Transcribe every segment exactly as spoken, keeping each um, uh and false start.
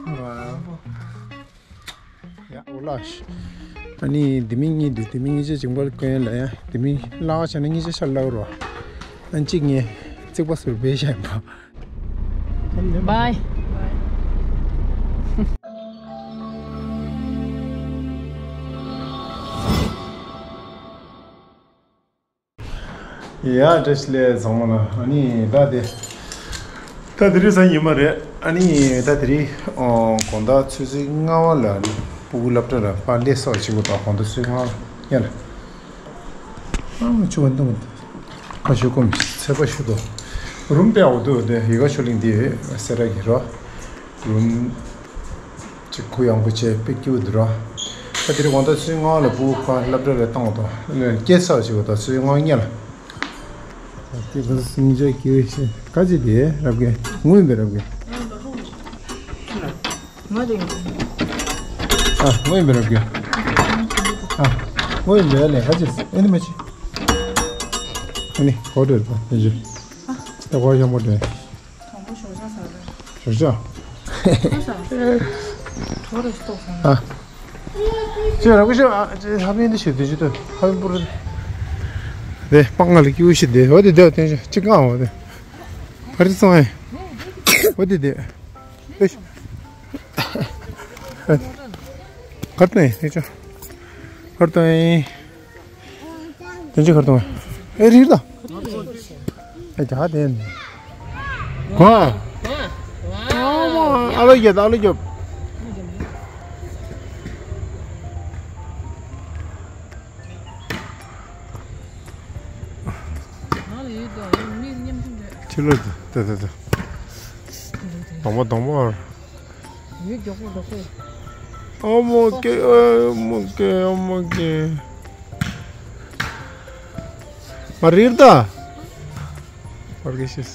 ཡ་འོ་ལགས། ཨ་ནི་དེ་མིན་གཉིས་འདུག་དེ་མིན་གཉིས་ཆ་ཅིག་པར་བསྐོན་ལ་ཡ། དེ་མིན་ལག་བྱས་ན་གཉིས་ཆ་ཆ་ལག་རོ། ཨ་གཅིག་ངས་རྩིག་པ་ཟུར་བེད་བཞག་པ། Bye. ཡ་བཀྲ་ཤིས་བདེ་ལེགས་ཚང་མ་ལ། ཨ་ནི་ད་དེ། ད་དེ་རིང་གཟའ་ཉི་མ་རེད། ཨ་ནི་ད་དེ་རིང་ཨོ་དགོང་དག་ཆུ་ཚོད་ལྔ་པ་ལ་ཨ་ནི་སྤུ་གུ་སློབ་གྲྭ་ལ་ཕར་སླེབས་ས་བྱེད་དགོས། ད་དགོང་དག་ཆུ་ཚོད་ལྔ་པ་ལ་ཡ་ལ། ཨ་ཆུ་བ་འདུག་ཁ་ཤོད་ཀོ་མི་ཚད་པ་ཞུ་དོ། རུམ་དཔེ་འོ་དོ་དེ་ཡི་ག་ཤོ་ལིང་དེ་སེ་ར་གི་རོ། རུམ་ཅིག་གུ་ཡངས་པོ་བྱས་དཔེ་སྐྱིད་པོ་འདུག་ར། ད་དེ་རིང་དགོང་དག་ཆུ་ཚོད་ལྔ་པ་ལ་སྤུ་གུ་ཕར་སློབ་གྲྭ་ལ་བཏང་བ་དང་སྐྱེལ་ས་བྱེད་དགོས། ད་ཆུ་ཚོད་ལྔ་པ་ཉལ་ལ། དེ་ག་སུམ་ཆ་སྐྱེལ་ཞེས་ག་ཅི་དེ་རབ་གེ་ངུས་པའི་རབ་གེ། ང་རེད། ཨ་ངུས་པའི་རབ་གེ། ཨ་ངུས་པའི་ལས་ག་ཅི་ཨེ་ནི་མ་ཅི། ཨེ་ནི་གོ་འདྲ་རེད་པ་དེ་ཅི། ད་གོ་ཡོང་པོ་འདྲ། དང་པོ་ཞོགས་ཇ་ཟ་རེད། ཞོགས་ཇ། ཁོ་ཟ། གྲོ་རེ་ཞིག་ཏོག་ཟ། ཨ། ཅེ་ར་ཀུ་ཤ་ཨ་ཅེ་ཧ་མིན་དེ་ཞིག་དེ་ཅི་ཏོ་ཧ་མིན་པུ་ར། དེ་སྤང་ང་ལ་ཀྱུ་ཤི་དེ་འོ་དེ་དེ་དེ་ཅི་གང་འོ་དེ། ཕ་རི་སོང་ཨེ། འོ་དེ་དེ། ཨེ་ཤ། ཨ། ཁར་ཏོ་ཨེ་དེ་ཅི། ཁར་ཏོ་ཨེ། དེ་ཅི་ཁར་ཏོ་ཨེ། ཨེ་རིར་ད། ཨེ་ཇ་དེ་ནི། གོ། ཨ་ལོ་རྒྱབ་ཨ་ལོ་རྒྱབ། ཕྱི་ལོགས་དེ་དེ་དེ། དང་པོ་དང་པོ། ཡོད་མགྱོགས་པོ་མགྱོགས་པོ། ཨོ་མོ་ཀེ་ཨོ་མོ་ཀེ་ཨོ་མོ་ཀེ། མ་རིར་ད། བར་གི་ཤེས།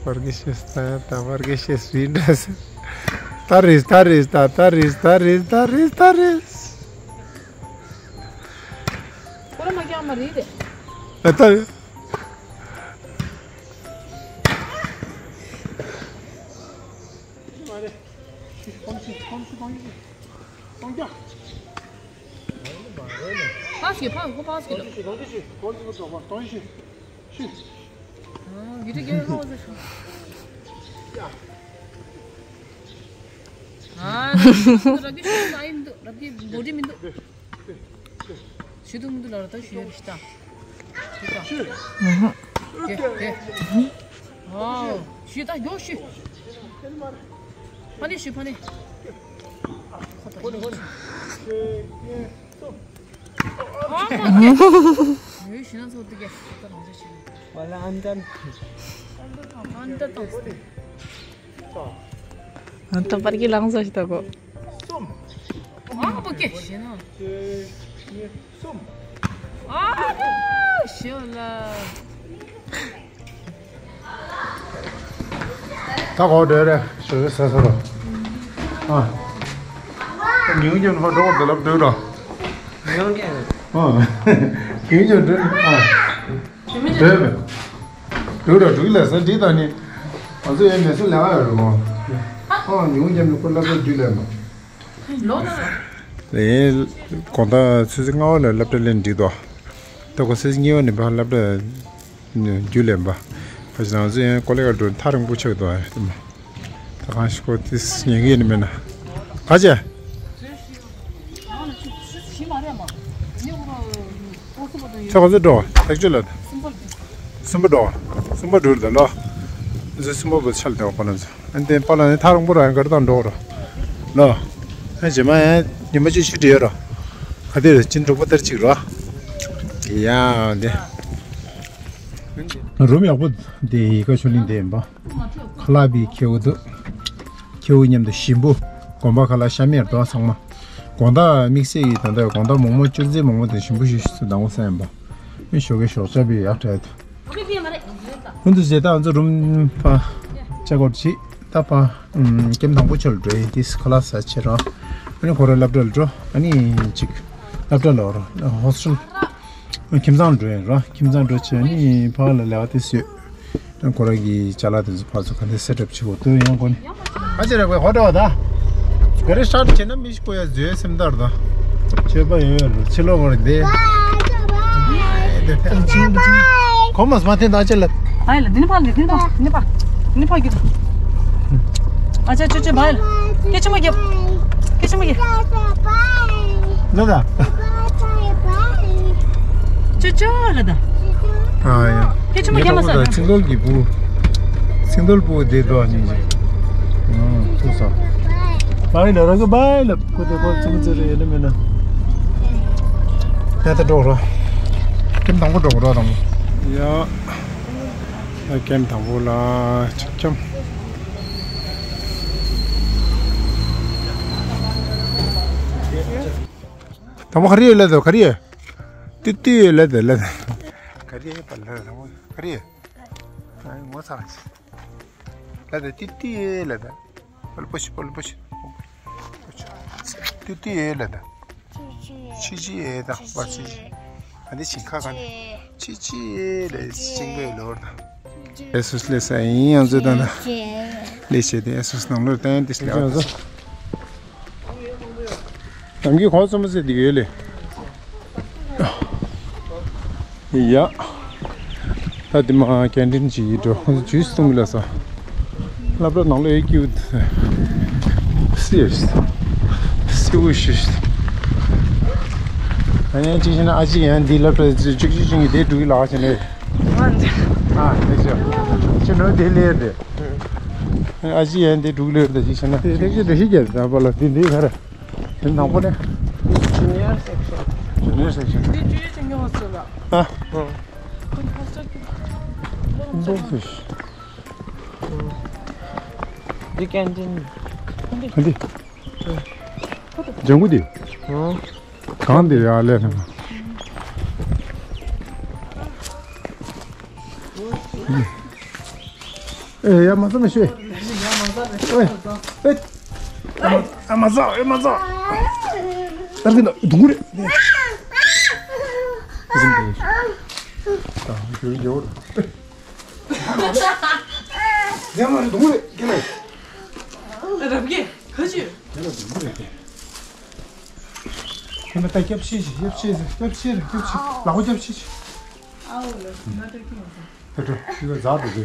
བར་གི་ཤེས་ད་ད་བར་གི་ཤེས་རིན་འདྲ་ཟེར། ད་རིས་ད་རིས་ད་ད་རིས་ད་རིས་ད་རིས་ད་རིས། ཁོ་ར་མ་རྒྱག་མ་རིད་དེ། ཨ་ད། ཕག་སྐྱེས་ཕག་ཁོ་ཕག་སྐྱེས་ལ། ཡུ་ཏི་རྒྱལ་ཁ་བ་ཟེར། ཨ། རབ་ཀྱི་ཤུགས་ཨ་ཡིན་འདུག་རབ་ཀྱི་འགོ་འདྲི་མི་འདུག་ཞུ་དུ་མི་འདུག་ལ་ར་ད་ཞུ་ཡ་རེ་ཤི་ད། ཞུ་ད། དེ་དེ། ཨོ། ཞུ་ད་མགྱོགས་ཞུ། ཕ་ནས་ཞུ་ཕ་ནས། ཁོ་ད་ཞུ། ཨོ་མ་ཀེ། ཡོད་ཞུ་ན་ཚོགས་འདུ་ཀེ། ད་རང་ཅག་ཞུ། ཨན་ད་དང་སྟེ། ཨ་ད་པར་གྱི་ལང་ཚོ་ཞིག་ད་གོ། ཨ་པོ་ཀེ་ཞེ་ན། ཨ་ཞེ་ལ། ད་གོ་འདྲ་རེད་ཞོ་ཞོ་ས་ས་རོ། ཨ། ཉུང་ཉུང་ཧོ་འགྲོ་འདི་ལབ་འདོད་རོ། ཉུང་ཉུང་། ཨ། ཉུང་ཉུང་འདྲ་ཨ། འདོད་མེད། འགྲོ་ར་འགྲོ་གི་ལ་ས་འདི་དང་ནི། ང་ཚོ་ཡང་མེ་སོ་ལས་ཡོད་རེད་མོ། ཨ་ཉུང་ཉམས་ནི་ཁོ་ལ་ཁོ་རྒྱུ་ལས་མ། ལོ་ན། ལས་དགོང་དག་ཆུ་ཚོད་ལྔ་པ་ལ་སློབ་གྲྭ་ལེན་འགྲིག་དོ། ད་གོ་ཆུ་ཚོད་གཉིས་པ་ནས་ཕར་སློབ་གྲྭ་རྒྱུ་ལས་མ། ཁ་ཅིག་ང་ཚོ་ཡང་ཀོ་ལེ་ག་འགྲོ་ཐག་རིང་པོ་ཆགས་དོ་ཨ་དེ་མ། ད་གང་ཞིག་གོ་ཏིས་ཉན་གི་ཡིན་མེད་ན། ག་ཅེ། ཁྱེད་ག་ཚོད་འགྲོ་བ་ཐག་ཆོད་ལ། གསུམ་པ་འགྲོ་བ། གསུམ་པ་འགྲོ་རེད་ད་ལོ། ཨ་ཚོ་གསུམ་པ་བུ་ཆལ་དེ་བ་པ་ན་ཚོ་ཨན་ཏན་པ་ལ་ནི་ཐག་རིང་པོ་ར་ཡང་གར་དང་འགྲོ་རོ། ལོ། ཨ་རྗེས་མ་ཡང་ཉི་མ་གཅིག་ཤུ་འདྲེ་ཡོད་རོ། ག་དེ་རེད་ཅིན་དྲུག་པ་ལྟར་གཅིག་རོ། ཡ་དེ། རུམ་ཡག་པོ་དེ་ཡི་ག་ཆུ་ལིང་དེ་ཡིན་པ། ཁ་ལག་པའི་ཁྱེའུ་འདུག་ཁྱེའུ་མཉམ་དུ་ཞིམ་པོ། གོམ་པ་ཁ་ལག་ཤ་མེར་དོ་ཚང་མ། དགོང་དག་དམིགས་བསལ་གྱི་ད་ལྟ་དགོང་དག་མོག་མོག་སྐྱུར་རྩི་མོག་མོག་དེ་ཞིམ་པོ་ཞིག་ཞིག་ཏུ་དང་པོ་སེམས་པ། མི་ཞོགས་ཀས་ཞོགས་ཇ་བི་ཡག་དྲག་ཏུ། ཧུན་དུ་ཟེ་ད་ང་ཚོ་རུམ་པ་ཅ་གོར་ཅི་ད་པ་ཀེམ་དང་པོ་ཆོལ་འགྲོ་ཡི་ཏིས་ཁ་ལག་ས་ཆེ་ར། ཨ་ནི་ཁོ་ར་སློབ་གྲྭ་ལ་འགྲོ་ཨ་ནི་ཅིག་སློབ་གྲྭ་ལ་འོ་ར་ཧོ་སི་ཊལ་ཁྱིམ་ཚང་འགྲོ་ཡི་ར་ཁྱིམ་ཚང་འགྲོ་ཆེ་ཨ་ནི་ཕ་ལ་ལས་ཀ་ཏིས་ཡོད། ཁོ་རང་གི་ཅ་ལག་དེ་ཚོ་ཕར་ཚུར་ག་འདྲ་སེ་ཊབ་བྱེད་དགོས་དོན་ཡང་གོ་ནི། ཨ་ཅེ་རེ་བའི་ཧོ་ཏོ་ད། ག་རེ་སི་ཊར་ཊི་བྱས་ན་མི་ཞིག་གོ་ཡ་མཛོད་སེམས་ཐར་ད། ཆོས་པ་ཡོད་ཡོད་ཕྱི་ལོགས་ཀོ་རེ་འདི། གོ་མ་སྨ་ཐེན་ད་ཨ་ཅེ་ལ། ཨ་ཡ་ལ་འདི་ནི་ཕ་ལ་འདི་ནི་ཕ་འདི་ནི་ཕ་འདི་ནི་ཕ་གི། ཨ་ཅེ་ཅོ་ཅོ་བ་ཡ་ལ། སྐད་ཆ་མ་རྒྱབ། སྐད་ཆ་མ་རྒྱབ། ལ་ད། ཅོ་ཅོ་ལ་ད། ཨ་ཡ། སྐད་ཆ་མ་རྒྱབ་མ་ས། ཚིག་འདོལ་གྱི་བུ། ཚིག་འདོལ་བུ་དེ་འགྲོ་ནི་ཟེར། ཨང་ཐུག་ས། བའི་ལ་རང་གི་བའི་ལ་ཁུ་དེ་ཁོ་ཚིག་ཚིག་རེ་ཡེ་ལ་མེད་ན། ད་ད་འགྲོ་རོགས། ཀེམ་དང་པོ་འགྲོ་རོགས་དང་པོ། ཡ། ད་ཀེམ་དང་པོ་ལ་ཆིག་ཀེམ། དང་པོ་ག་རེ་ཡོད་ལ་དོ་ག་རེ་ཡོད། ཏི་ཏི་ཡོད་ལ་དོ་ལ་དོ། ག་རེ་ཡོད་པ་ལ་དང་པོ་ག་རེ་ཡོད། ཨ་ངོ་ཚ་ལ་ཅི། ལ་དེ་ཏི་ཏི་ཡེ་ལ་དེ། པལ་པོ་ཤི་པལ་པོ་ཤི། ཏི་ཏི་ཡེ་ལ་དེ། ཆི་ཆི་ཡེ་དང་པ་ཆི་ཆི། ཨ་དེ་ཆིང་ཁ་ག་ནི། ཆི་ཆི་ཡེ་ལ་ཆིང་པའི་ལོར་དང་། ཨེ་སུས་ལས་ས་ཡིན་ཡང་ཚོད་དང་དང་། ལས་བྱེད་དེ་ཨེ་སུས་ནང་ལོར་བསྟན་ཏི་སི་ལ་དང་། ནམ་གྱི་གོང་གསུམ་ཟེར་འདི་ཡོད་ལེ། ཡ། ད་དེ་མ་ཀན་ཊིན་ཅིག་ཡིད་འགྲོ་ཁོང་ཚོ་ཇུས་གཏོང་གི་ལ་ས། སློབ་གྲྭ་ནང་ལ་ཡོད་ཀྱི་ཡོད། སི་ཡེ་སི། སི་འུ་ཤི། ཨ་ཡང་ཅིག་བྱས་ན་ཨ་ཅེ་ཡང་འདི་སློབ་གྲྭ་གཅིག་གཅིག་ཅིག་གི་དེ་འགྲོ་གི་ལ་ཁ་ཆེ་ནས། ཨ་དེ་ཅོ། ཁྱེད་ནོར་དེ་ལེར་དེ། ཨ་ཅེ་ཡང་དེ་འགྲོ་གི་ལེར་དེ་ཅིག་བྱས་ན་དེ་ཐེག་ཆེ་འདྲ་ཞིག་རྒྱབ་ད་པ་ལ་དེ་འདི་ག་རེ། དེ་དང་པོ་ནས། ཇུ་ནི་ཡར་སེག་ཤན། ཇུ་ནི་ཡར་སེག་ཤན། འདི་ཇུ་ནི་ཡར་སེག་ཤན་ཡོད་ཟེར་ལ། ཨ། ཁོང་ཧོ་སི་ཊེལ་གྱི། འདི་ཀན་ཊིན། འདི། ལྗང་གུ་འདི། ཨ། གང་འདི་ཡར་ལས་ནས། ཨེ་ཡ་མ་ཟ་མི་ཤེས། ཨེ་ཨེ། ཨ་མ་ཨ་མ་ཟ་ཨེ་མ་ཟ། ཨ་རིག་ན་དུང་རེ། ཨ་ཟིན་པའི། ད་ཡོད་ཡོད། ཡ་མ་རེ་དུང་རེ་ཀེ་ལེ། རབ་རྒྱས་ཁ་ཆུ། ཡ་ལ་དུང་རེ་ཀེ། ཁྱེད་མ་ད་སྐྱབས་ཤེས་ཤིག་སྐྱབས་ཤེས་སྐྱབས་ཤེས་སྐྱབས་ཤེས་ལག་པ་སྐྱབས་ཤེས་ཤིག་ཨའོ་ལ་ན་ཏྲ་ཀི་ཡོང་ད། ད་འགྲོ་ཡོད་ཛ་འགྲོ་དེ།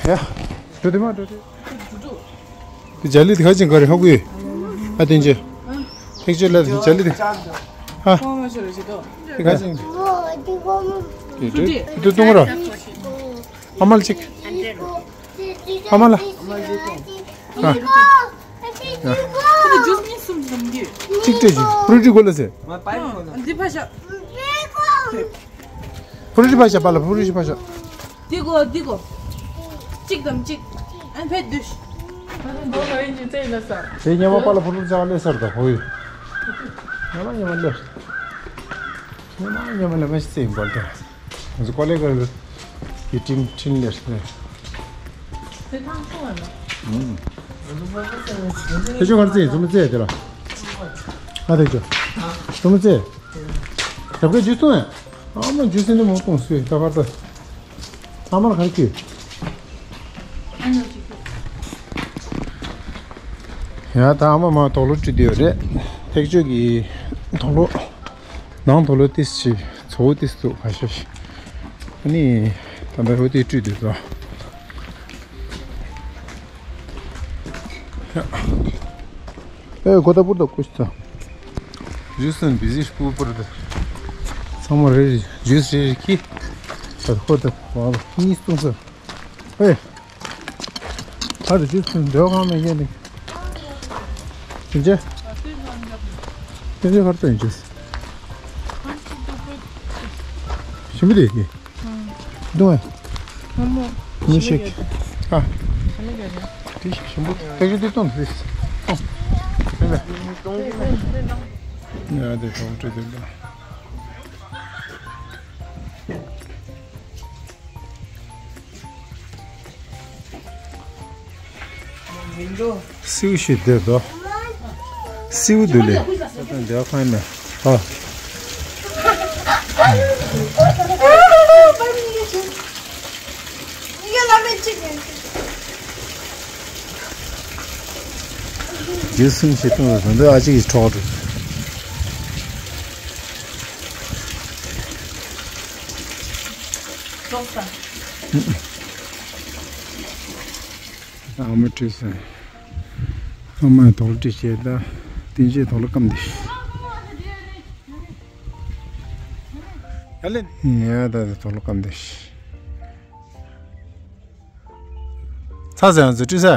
ཡ། འགྲོ་དེ་མ་འགྲོ་དེ། འགྲོ་འགྲོ། དེ་ཇ་ལི་དེ་ག་ཅིག་ག་རེ་ཧ་གོ་ཡོད། ཨ་དེ་འཇེ། ཐེག་ཆོད་ལ་དེ་ཇ་ལི་དེ། ཧ། དེ་ག་ཅིག་དེ་ག་ཅིག་དེ་གཏོང་ར། ཨ་མ་ལ་ཅིག་ཨ་མ་ལ། ཨ། ཁོ་ཚོ་ཇུས་གཉིས་གསུམ་འཛོམས་རྒྱུ། གཅིག་སྤྲད་ཅིག་ཕུ་རུ་ཏི་གོ་ལ་ཟེར། འདི་ཕ་ཤ། ཕུ་རུ་ཏི་ཕ་ཤ་པ་ལ་ཕུ་རུ་ཏི་ཕ་ཤ། འདི་གོ་འདི་གོ་གཅིག་དང་གཅིག་ཨན་ཕེ་དུ། དེ་ཉེ་མ་པ་ལ་ཕུ་རུ་ཏི་ལས་སར་དང་ཧོ་ཡི། ཉེ་མ་ཉེ་མ་ལས། ཉེ་མ་ཉེ་མ་ལས་མ་ཤི་ཙེ་ཡིན་པ་ལྟ། ང་ཚོ་ཀོ་ལེ་གར་གྱི་ཁྲིམས་ཁྲིམས་ལས་ཟེར། དེ་ཐང་ཆུང་བ་ལ། ཨུམ། དེ་ཆུང་བར་རྩེ་ཟུམ་རྩེ་དེ་ལ། ང་དེ་ཆུ། ཟུམ་རྩེ། རབ་ག་ཇུས་སོང་ཡ། ཨ་མ་ཇུས་སེ་ནི་མོ་གཏོང་སུས་ད་བར་ད། ཨ་མ་ལ་གར་གྱི། ཡ་ད་ཨ་མ་མ་དོག་ལོ་བྲིས་དེ་ཡོད་རེད། ཐེག་ཆོད་ཀྱི་དོག་ལོ། ནང་དུ་ལོ་ཏིས་ཆི་ཚོ་བོ་ཏིས་ཚུགས་ཁ་ཤས་ཤིག་ཨ་ནི་ད་ལྟ་འོ་དེ་བཀྲུས་འདུག་ད། ཨེ་གོ་ད་པུར་ད་ཀུ་ཤི་ད། ཇུས་སན་བི་ཟི་པུར་པུར་ད། ཚང་མ་རེ་རེ་ཇུས་རེ་རེ་ཁྱི། ད་ཁོ་ད་བ་བ་གཉིས་སྟོང་ས། ཨེ། ཨ་རེ་ཇུས་སན་འདོད་ཁང་མེད་མཁན་ནི། ཡིན་ཅེ། ཡིན་ཅེ་ཁར་ཏོ་ཡིན་ཅེ། ཞིམ་པོ་དེ་ཡིན། འདུག་ཨ། མོ་མོ། མི་ཞིག་ཨ། དེ་ཞིམ་པོ་དེ་གཞི་དེ་གཏོང་དེ། ཡ་དེ་གཏོང་དེ་དེ། སིའུ་ཞིག་འདེབས་དོ། སིའུ་འདུག་ལེ། ས་དང་འདེབས་ཁང་ནས། ཨ། རྒྱུ་གསུམ་ཞིག་བཏུང་ལ་ཟིན་འདུག་ཨ་ཅིག་གིས་འཕྲོག་འགྲོ། ཨ་མ་བྲིས་སོང་། ཨ་མས་དོག་ལ་བྲིས་བྱས་ད། བསྟན་ཆེད་དོག་ལ་སྐམ་འདི། ཡ་ལེ། ཡ་ད་ད་དོག་ལ་སྐམ་འདི། ཚ་ཟེར་ཡང་ཚོ་བྲིས་ས།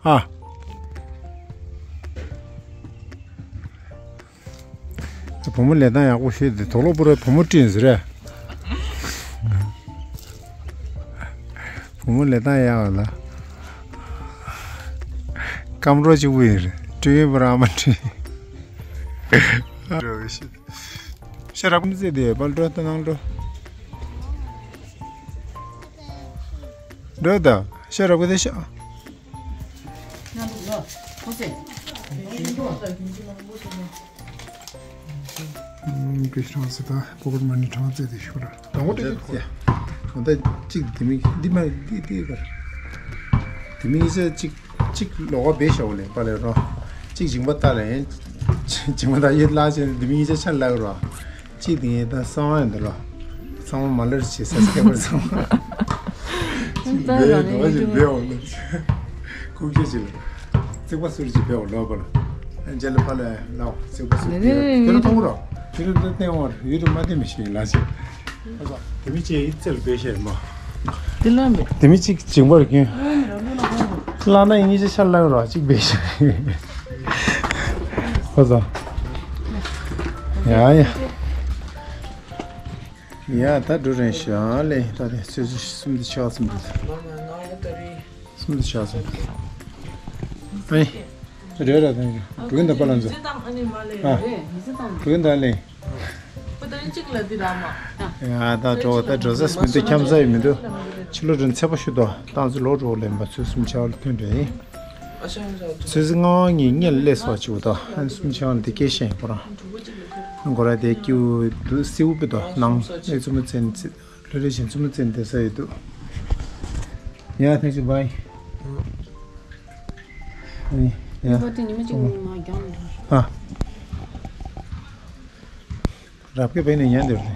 ཨ། བུ་མོ་ལས་སྟངས་ཡག་པོ་ཤོད་དེ་དོག་ལོ་པོ་ར་བུ་མོ་བཀྲིན་ཟེར་རེད། བུ་མོ་ལས་སྟངས་ཡག་པ་ལ། སྐམ་རོ་གཅིག་པུ་ཡིན་རེད་བཀྲིན་པོ་ར་མ་བཀྲིན། ཤ་རག་མི་ཚེ་དེ་པལ་འགྲོ་ལྟ་ནང་འགྲོ། འགྲོ་ད་ཤ་རག་པོ་དེ་ཤ། ཀུ་ཤུ་རང་ཟེར་ད་པོ་ཀར་མ་ཎི་གྲངས་ཚད་དེ་ཤོར་ར། དང་པོ་དེ་ཡ། ད་གཅིག་དེ་མིག་འདི་མ་འདི་འདི་གར། དེ་མིག་ཡིན་ཚད་གཅིག་གཅིག་ལོག་པ་བེད་ཤོག་ལེ་པ་ལེ་རོ། གཅིག་མཇིང་པ་ལྟ་ལེ། མཇིང་པ་ལྟ་ཡོད་ལ་ཆེ་དེ་མིག་ཡིན་ཚད་ཆ་ལག་རོ། གཅིག་དེ་ཡིན་ད་གསང་བ་ཡིན་ད་ལོ། གསང་བ་མ་ལར་བྱེད་ས་སྐད་པར་གསང་བ། གཅིག་བེད་ཡོད་ལོ་ཞིག་བེད་འོང་ལེ། ཁུག་ཁྱེད་ཅིག་ལ། རྩིག་པ་སུར་ཅིག་བེད་འོང་ལོ་པ་ལ། རྗེས་ལ་པ་ལེ་ལོ་རྩིག་པ་སུར་ཅིག་དེ་ལ་མཐོང་རོ། དེ་ལ་ད་བསྟན་འོང་ཡོད་དུ་མ་བསྟན་མི་ཤེས་ལ་ཆེ། དེ་མི་ཅེ་ཡིད་རྩེར་འབེབས་ཤེས་མ། དེ་ལ་མེད། དེ་མི་གཅིག་མཇིང་པར་གྱོན། བླ་ན་ཡིན་གཉིས་ཆ་ཤར་ལ་རོ་གཅིག་འབེབས་ཤེས། ཧོ་ཙང་། ཡ་ཡ། ཡ་ད་འགྲོ་རན་ཤག་ལེ་ད་དེ་ཚོད་ཚོད་གསུམ་དུ་ཆགས་གསུམ་དུ། གསུམ་དུ་ཆགས་གསུམ་དུ། ཨེ། རེད་ར་དེ་འགྲོ་གིན་ད་པ་ལ་འཛོ། ཨ། འགྲོ་གིན་ད་ལེ། ཡ་ད་འགྲོ་ད་འགྲོ་ས་མི་འདུག་འཁྱམ་ས་ཡི་མི་འདུག་ཕྱི་ལོ་རིན་ཚད་པ་ཞུ་དོ་ཏང་ཙི་ལོ་འགྲོ་ལེན་པ་ཚོད་གསུམ་ཆ་ལ་ཐོན་འདྲ་ཡིན། ཚོད་ཙི་ང་ངི་ངས་ལས་སོགས་ཅིག་དོ་ཨན་གསུམ་ཆ་ལ་འདི་སྐད་བཤད་ཡིན་པ་རང་། ཁོ་ར་དེ་ཀྱུ་དུ་སེའུ་པི་དོ་ནང་ཨེ་ཙུ་མ་ཙན་ཙི་ལོ་ལེ་བཞིན་ཙུ་མ་ཙན་དེ་ས་ཡི་འདུག་ཡ་ཐེངས་ཅིག་བའི། ཡ། ཁོ་དེ་ཉི་མ་གཅིག་ནི་མ་རྒྱང་འགྲོ། ཨ། རབ་ཀྱི་བས་ནས་ཉན་འདིར་ནས་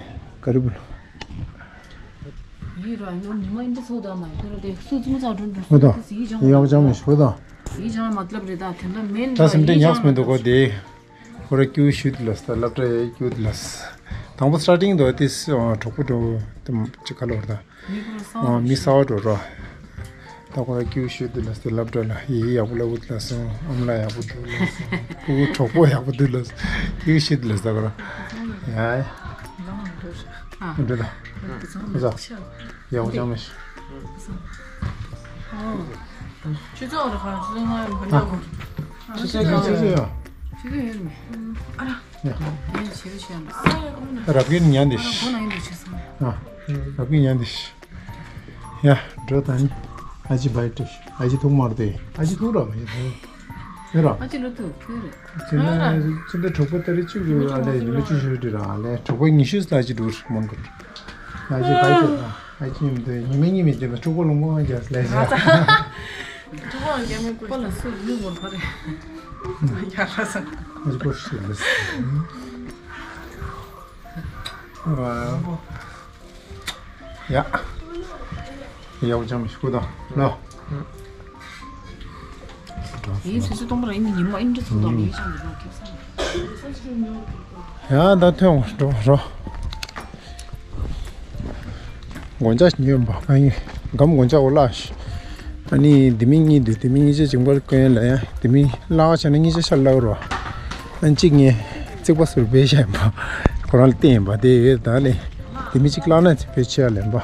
ཀ་རི་བུ་ལ། ཡིན་ར་ཡོང་ཉི་མ་ཨིན་དྲི་ཚོགས་དང་མ་ཡིན་དེ་ར་དེ་སུ་ཙུམ་ཚ་འགྲོ་འགྲོ་ཧོ་ད། སུ་ཡི་ཅང་ཡག་ཅང་མི་ཤོ་ད། ཡི་ཅང་མ་ལབ་རེད་ད་དེ་འདྲ་མེན་ད་སེམས་ཏེ་ཉགས་མི་འདུག་གོ་དེ། ཁོ་ར་ཀྱུ་ཤུད་ལ་ས་སློབ་གྲྭ་ཡི་ཀྱུ་ལ་ས། དང་པོ་སི་ཊར་ཊིང་དོ་དེ་སི་གྲོགས་པོ་འགྲོ་དེ་ཅི་ཁ་ལོར་ད། མི་ཁོ་ས་ཨ་མི་ས་འགྲོ་ར། ད་ཁོ་ར་ཀྱུ་ཤུད་དེ་ལ་སྟེ་སློབ་གྲྭ་ལ་ཡི་ཡག་པོ་ལབ་དེ་ལ་སོང་ཨ་མ་ལ་ཡག་པོ་འདུག་ལ་སོང་ཕྲུ་གུ་གྲོགས་པོ་ཡག་པོ་འདུག་ལ་སོང་ཀྱུ་ཤུད་དེ་ལ་ས་ཁོ་ར་ཡ་ཡ་འགྲོ་ད་ཁོ་ས་ཡག་པོ་ཅང་མི་ཤེས། ཆུ་ཚོད་རེ་ཁ་ཆུ་ཚོད་ལྔ་ཡོད་མ་རེད། ཆུ་ཚོད་ཡོད། ཆུ་ཚོད་ཡོད། ཆུ་ཚོད་ཡོད་མེད། ཨ་ར། ཡ། ཡ་ཆེ་རེ་ཤེས་མ། རབ་ཀྱི་ཉན་དེ་ཤི། ཨ། རབ་ཀྱི་ཉན་དེ་ཤི། ཡ། འགྲོ་ད་ནི། ཨ་ཅི་བའི་ཏྲི། ཨ་ཅི་ཐུག་མར་དེ། ཨ་ཅི་ཐུག་ར་མ་ཅི་ཐུག་ཡོད་ར། ཨ་ཅི་ལོ་ཐུག་ཁྱོད་རེད། ཅི་ན་ཅི་འདྲ་གྲོགས་པོ་ཏ་རི་གཅིག་རུ་ཨ་ལས་ཉི་མ་བཅུ་ཞུ་དྲི་ར་ཨ་ལས་གྲོགས་པོ་ཉི་ཤུ་ལ་ཅི་འགྲོ་མོན་གོ། ཨ་ཅི་བའི་ཏྲི་ཨ་ཅི་ཉིམ་དེ་ཉི་མ་གཉིས་མི་འདྲེན་པ་ཕྲུ་གུ་ལུང་པ་རྒྱག་ལས་བྱ། ཕྲུ་གུ་རྒྱ་མི་ཀོ་ལ་སུ་ལུས་མོར་ཕ་རེད། ཡ་ལ་ས། ཨ་ཅི་ཀོ་ཤི་ལས། ཨ། ཡ། ཡག་པོ་ཅང་མི་ཤེས་ཁུ་དང་ལོ། ཡིན་སུ་སུ་གཏོང་པ་ར་ཡིན་ཉིན་མོ་ཨིན་འདྲ་ཚོ་དང་མི་ཤང་དུ་ལོ་ཁེབས་ས། ཡ་ད་ཐོན་འགྲོ་རོ། མགོན་ཇག་ཉོས་པ་ཨ་ཡིན་སྒམ་མགོན་ཇག་འོ་ལགས། ཨ་ནི་དེ་མིན་གཉིས་འདུག་དེ་མིན་གཉིས་ཆ་ཇིང་པར་ཀོན་ལ་ཡ་དེ་མིན་ལག་ཆ་ནི་གཉིས་ཆ་ཤར་ལག་རོ། ཨ་གཅིག་ངས་རྩིག་པ་ཟུར་བེད་བཞག་ཡིན་པ། ཁོ་རང་ལ་བསྟན་ཡིན་པ་དེ་ཡོད་ད་ལེ། དེ་མིན་གཅིག་ལག་ན་ཚེ་བེད་ཆེ་ཡ་ལེན་པ།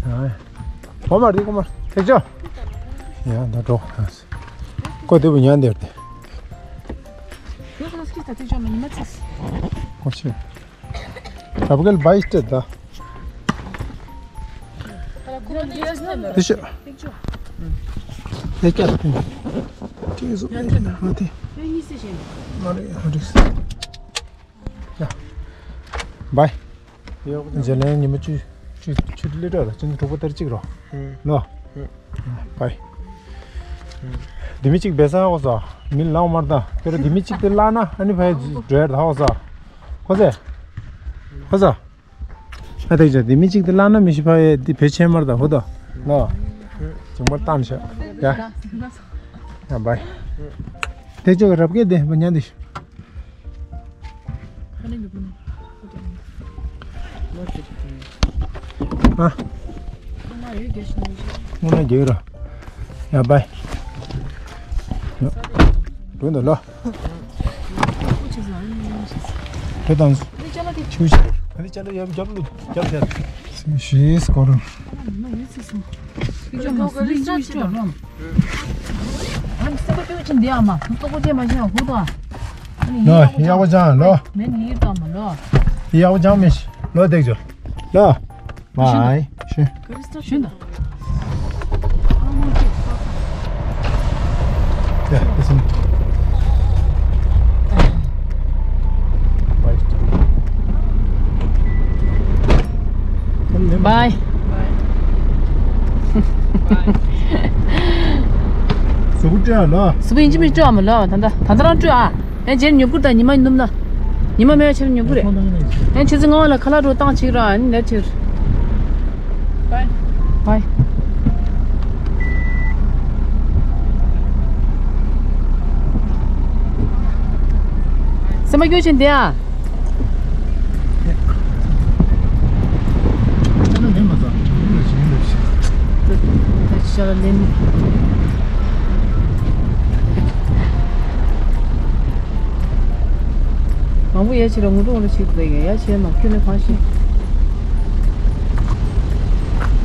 ཨ། གོ་མ་རེད་གོ་མ་ཐེག་ཆོ། ཡ་ད་འགྲོ། ཀོ་དེ་བུ་ཉན་དེར་དེ། ཡོད་ཁ་སྐྱིད་ད་ཐེག་ཆོ་མ་ཉི་མ་ཚིག་ཨོ་ཤེ། Rabgel baiste da. Dişi. Ne kadar? Teyze. Hadi. Hadi. Ya. Bye. Jelen ni mi chu chu chu le da. Chin chu ko tar chik ro. No. Bye. དེ་མི་གཅིག་བེ་ས་ཧོ་ས། མི་ལའོ་མར་ད། ཁྱོད་ར་དེ་མི་གཅིག་དེ་ལ་ན་ཨ་ནི་ཕའི་འགྲོ་ཡར་ད་ཧོ་ས། ཧོ་ས། ཧོ་ས། ཨ་དེ་ཅག་དེ་མི་གཅིག་དེ་ལ་ན་མི་ཤི་ཕའི་དེ་བེ་ཆེན་མར་ད་ཧོ་ད། ལོ། ཅུང་མར་ཏམ་ཤ། ཡ། ཡ་བའི། དེ་ཅག་རབ་ཀེ་དེ་བ་ཉན་དེ་ཤི། ཨ། སྔོན་ན་རྒྱག་ར། ཡ་བའི། འགྲོ་འདི་ལོ། འགྲོ་དང་། ཆུ་ཆུ། ཨ་ནི་ཅ་ལ་ཡབ་རྒྱབ་ལུ་རྒྱབ་རྒྱབ། ཤེས་སྐོར། ལོ། ཡག་པོ་ཅང་ལོ། ཡག་པོ་ཅང་མི་ཤི། ལོ་བསྡད་ཅོ། ལོ། བའི། ཤི། ཤི་ན། ཡ། བའི། བའི། གཟུགས་པོ་སྤྲོད་ཨ་ལོ། གཟུགས་པོ་ཡིན་གཅིག་མིན་གཅིག་སྤྲོད་ཨ་མ་ལོ། ད་ལྟ་ད་ལྟ་རང་སྤྲོད་ཨ། ཨེ་རྗེས་ཉོབ་ཀུར་དང་ཉི་མ་ནུབ་ན། ཉི་མ་མེད་ཕྱིར་ཉོབ་ཀུར་རེད། ཨེ་ཆུ་ཚོད་ལྔ་པ་ལ་ཁ་ལག་འགྲོ་བཏང་ཅིག་ར་ཨ་ནི་ལེ་ཕྱིར། བའི། བའི། སེམས་པ་སྐྱོ་ཆེན་དེ་ཨ། མང་པོ་ཡ་ཆེ་ར་ངུ་འགྲོ་འགྲོ་ཆེ་དེ་ཡ་ཆེ་མ་ཁྱོད་ནས་གང་ཤེས།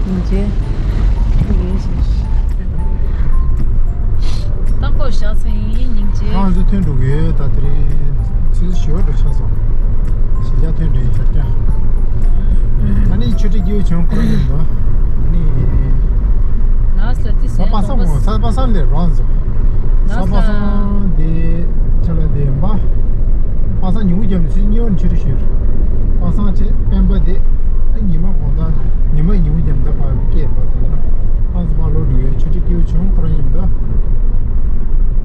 ཡིན་ཅེ། ཡིན་ཅེ། རྟག་པར་བཞག་ཚེ་ཡིན་སྙིང་རྗེ། ཁང་ཚོ་ཐོན་འགྲོ་གི་ད་དེ་རིང་ཚེ་ཞི་བ་འགྲོ་ཆགས་སོང་། གཞིས་ཆགས་ཐོན་འགྲོ་ཡིན་ཤར་ཀྱང་། ཨ་ནི་ཆུ་ཁྲི་སྐྱིད་པོ་བྱུང་ཁོ་རང་ཡིན་པ། ཨ་ནི། ལགས་སོ་ཏི་ས་སེ་པ་སངས་མོ་ས་པ་སངས་ལས་རོང་ཟོ། ས་པ་སངས་དེ་ཆ་ལ་དེ་ཡིན་པ། པ་སངས་ཉིན་གུང་རྒྱབ་ནས་ཚེ་གཉིས་པ་ནས་ཆུ་ཁྲི་ཞུས། པ་སངས་བྱས་སྤེན་པ་དེ། ཉི་མ་དགོང་དག་ཉི་མ་ཉིན་གུང་རྒྱབ་ནས་ད་ཕར་སྐྱེས་པ་དེ་ལ། ཨང་སུ་ཕར་ལོག་འགྲོ་ཡོད། ཆུ་ཁྲི་སྐྱིད་པོ་བྱུང་ཁོ་རང་ཡིན་ད།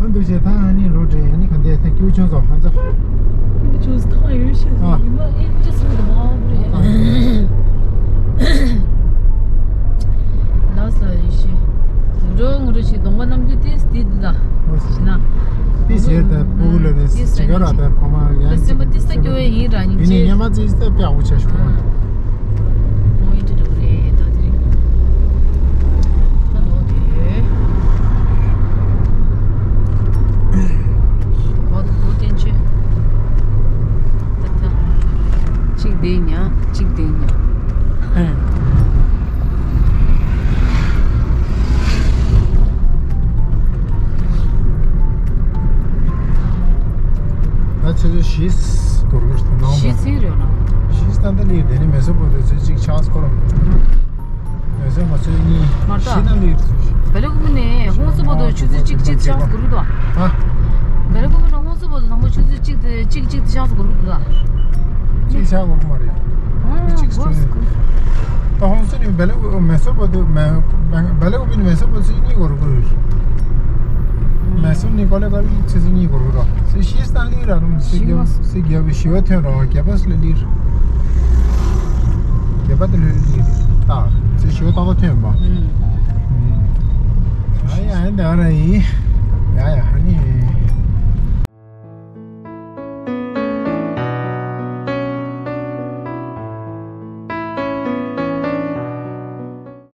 ཨ་འདུག་བྱས་ད་ཨ་ནི་ལོ་འདྲེ་ཨ་ནི་ག་འདྲས་ད་སྐྱིད་པོ་བྱུང་སོང་ཧ་ཙ། སྐྱིད་པོ་བྱུང་སོང་ཐག་ཡོད་ཤག་ཨ། ཉི་མ་ཨེ་འདྲ་སོང་གི་མ་འོང་རེད། ལགས་སོ་ཡེ་ཤེས། ངུ་འགྲོ་ངུ་འགྲོ་ཞིག་གདོང་པ་རྣམ་འགྱུར་ཏིས་ཏིས་འདུག་ད། ཨོ་ཤི་ན། ཏིས་ཡོད་ད་སྤུ་གུ་ལ་ནི་ཏིས་ཅི་ག་ར་ད་ཕ་མ་ཡང་སེམས་པ་ཏིས་ད་སྐྱོ་བའི་ཡིན་ར་སྙིང་རྗེ། ཡིན་ནི་ཉི་མ་ཙིས་ད་དཔེ་ཨ་བོ་ཆ་ཞུ་ར། ཨ། ཁོང་ཡིན་དུ་འགྲོ་གི་རེད་ད་དེ་རིང་། ད་ལོག་དེ་ཡོད། འོ་ད་འོ་བསྟན་ཆོས། ད་ད། གཅིག་བསྡད་ཉག་གཅིག་བསྡད་ཉག་ད་ཆུ་ཚོད་བཞི་སྐོར་གྱི་ནང་བཞི་ཙམ་རེད་ལ། བཞི་ཙམ་ད་ལི་དེ་ནི་མེ་སོ་བོ་དེ་ཚོད་གཅིག་ཆགས་སྐོར། མེ་སོ་ང་ཚོད་གཉིས་མ་ད་བཞི་ད་ལི་རེད། བལ་ཡུལ་ནས་ཧོང་སུ་བོ་དེ་ཆུ་ཚོད་གཅིག་གཅིག་ཆགས་སྐོར་གྱི་འདུག་ཨ། བལ་ཡུལ་ནས་ཧོང་སུ་བོ་དེ་དང་པོ་ཆུ་ཚོད་གཅིག་དེ་གཅིག་གཅིག་དེ་ཆགས་སྐོར་གྱི་འདུག་ཨ། གཅིག་ཆགས་སྐོར་མ་རེད། ཨ་གཅིག་སྐོར་ད་ཧོང་སུ་ནི་བལ་ཡུལ་མེ་སོ་བོ་དེ་མེ་བལ་ཡུལ་ནས་མེ་སོ་བོ་ཚོད་གཉིས་སྐོར་གྱི་རེད། མེ་སོ་ནི་ཀོ་ལེ་ཀ་ལི་ཆུ་ཚོད་གཉིས་འགོར་གི་རོ། ཚེ་ཤིས་སྟན་ལི་ར་རུང་སི་རྒྱབ་སི་རྒྱབ་ཞི་བ་ཐོན་རོ་རྒྱབ་སི་ལ་ལི་ར། རྒྱབ་དེ་ལི་ལི་ར་ཏ། ཚེ་ཤི་བ་ཏག་ཏག་ཐོན་པ། ཨ་ཡ་ཨ་འདི་ཨ་ར་ཡིན། ཡ་ཡ།